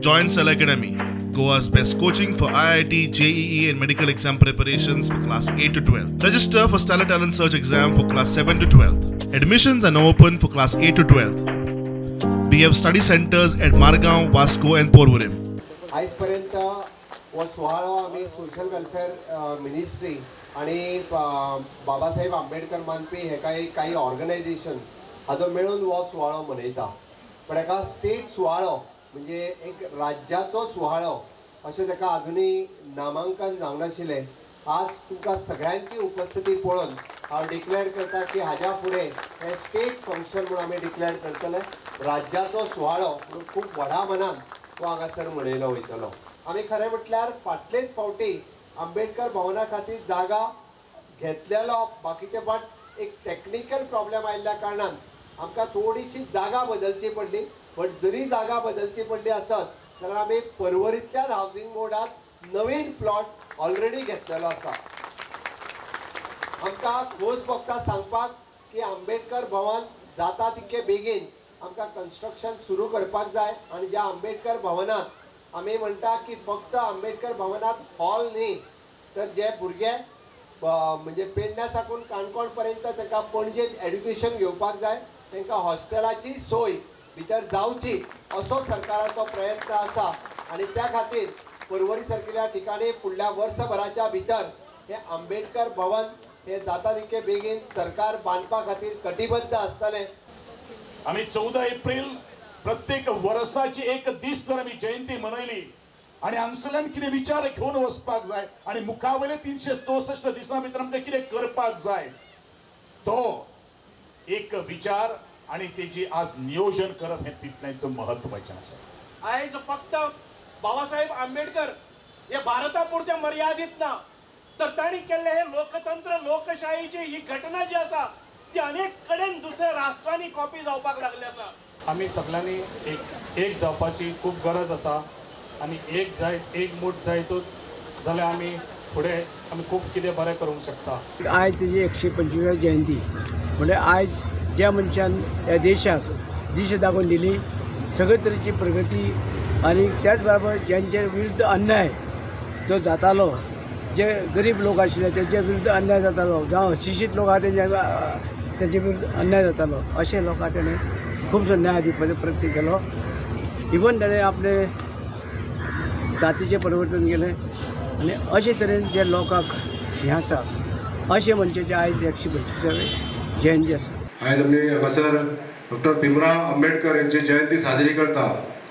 Join Stellar Academy, Goa's best coaching for IIT, JEE and medical exam preparations for class 8 to 12. Register for Stellar Talent Search exam for class 7 to 12. Admissions are now open for class 8 to 12. We have study centers at Margao, Vasco and Porvorim. आयजपर्यंत हो सुवाळो आमी social welfare ministry आनी बाबासाहेब आंबेडकर मानपी हे काही organisation हाजो मेळून हो सुवाळो मनयता. पण एका स्टेट सुवाळो म्हणजे एक राज्याचो सुवाळो अशें ताका आजुनूय नामांकन जावंक नाशिल्लें. आज तुमकां सगळ्यांची उपस्थिती पळोवन हांव डिक्लेअर करता की हाज्या फुडें हें स्टेट फंक्शन म्हणून आमी डिक्लेअर करतले. राज्याचो सुवाळो म्हणून खूब व्हडा मनान तो हांगासर मनयलो वयतलो. आमी खरें म्हटल्यार फाटलेच फावटी आंबेडकर भवना खातीर जागा घेतलेलो, बाकीचे बट एक टॅक्निकल प्रॉब्लेम आयिल्ल्या कारणान आमकां थोडीशी जागा बदलची पडली. बट जरी जागा बदलची पडली आसत जाल्यार आमी पर्वरींतल्यान हावजींग बोर्डात नवीन प्लॉट ऑलरेडी घेतलेलो आसा. आमकां खोस भोगता सांगपाक की आंबेडकर भवन जाता तितके बेगीन आमकां कन्स्ट्रक्शन सुरू करपाक जाय. आनी ज्या आंबेडकर भवनात आमी म्हणटा की फक्त आंबेडकर भवनात हॉल न्ही, तर जे भुरगे म्हणजे पेडण्या साकून काणकोण पर्यंत तांकां पणजेंत एड्युकेशन घेवपाक जाय, तांकां हॉस्टेलाची सोय भितर जावची असो सरकाराचो प्रयत्न आसा. आनी त्या खातीर पर्वरी सारकिल्ल्या ठिकाणी फुडल्या वर्सभराच्या भितर हे आंबेडकर भवन हे जाता तितके बेगीन सरकार बांदपा खातीर कटिबद्ध आसतलें. आमी 14 एप्रिल प्रत्येक वर्साची एक दीस जर आमी जयंती मनयली आनी हांगसरल्यान कितें विचार घेवन वचपाक जाय आनी मुखावयले 364 दिसां भितर आमकां कितें करपाक जाय तो एक विचार आनी तेजी आज नियोजन करप हें तितलेंच म्हत्वाचें आसा. आयज फक्त बाबासाहेब आंबेडकर हे भारता पुरते मर्यादीत ना, तर तांणी केल्ले हे लोकतंत्र लोकशाहीची ही घटना जी आसा ती अनेक कडेन दुसऱ्या राष्ट्रांनी कॉपी जावपाक लागली आसा. आमी सगळ्यांनी एक जावपाची खूब गरज आसा आनी एक जाय एकमूठ जायतूच जाल्यार आमी फुडें आमी खूब कितें बरें करूंक शकता. आयज तेजी 125 जयंती म्हणजे आयज ज्या मनशान ह्या देशाक दिशा दाखोवन दिली, सगळे तरेची प्रगती आनी त्याच बरोबर ज्यांचे विरुद्ध अन्याय जो जातालो, जे गरीब लोक आशिल्ले तेंच्या विरुद्ध अन्याय जातालो, जावं अशिक्षीत लोक आहा तेंचे विरुद्ध अन्याय जातालो, अशे लोकांक तेणें खुबसो न्याय दिवपाचो प्रयत्न केलो. इवन ताणें आपले जातीचें परिवर्तन केलें आनी अशे तरेन जे लोकांक हें आसा अशें मनशाचें आयज 125 जयंती आसा. आयज आमी हांगासर डॉक्टर भीमराव आंबेडकर यांची जयंती साजरी करता.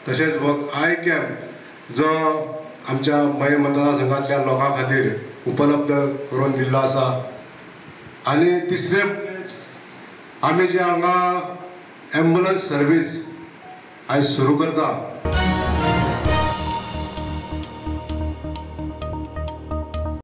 तशेंच हो I camp जो आमच्या मये मतदारसंघांतल्या लोकां खातीर उपलब्ध करून दिल्लो आसा. आनी तिसरें आमी जे हांगा एम्बुलन्स सर्वीस आयज सुरू करता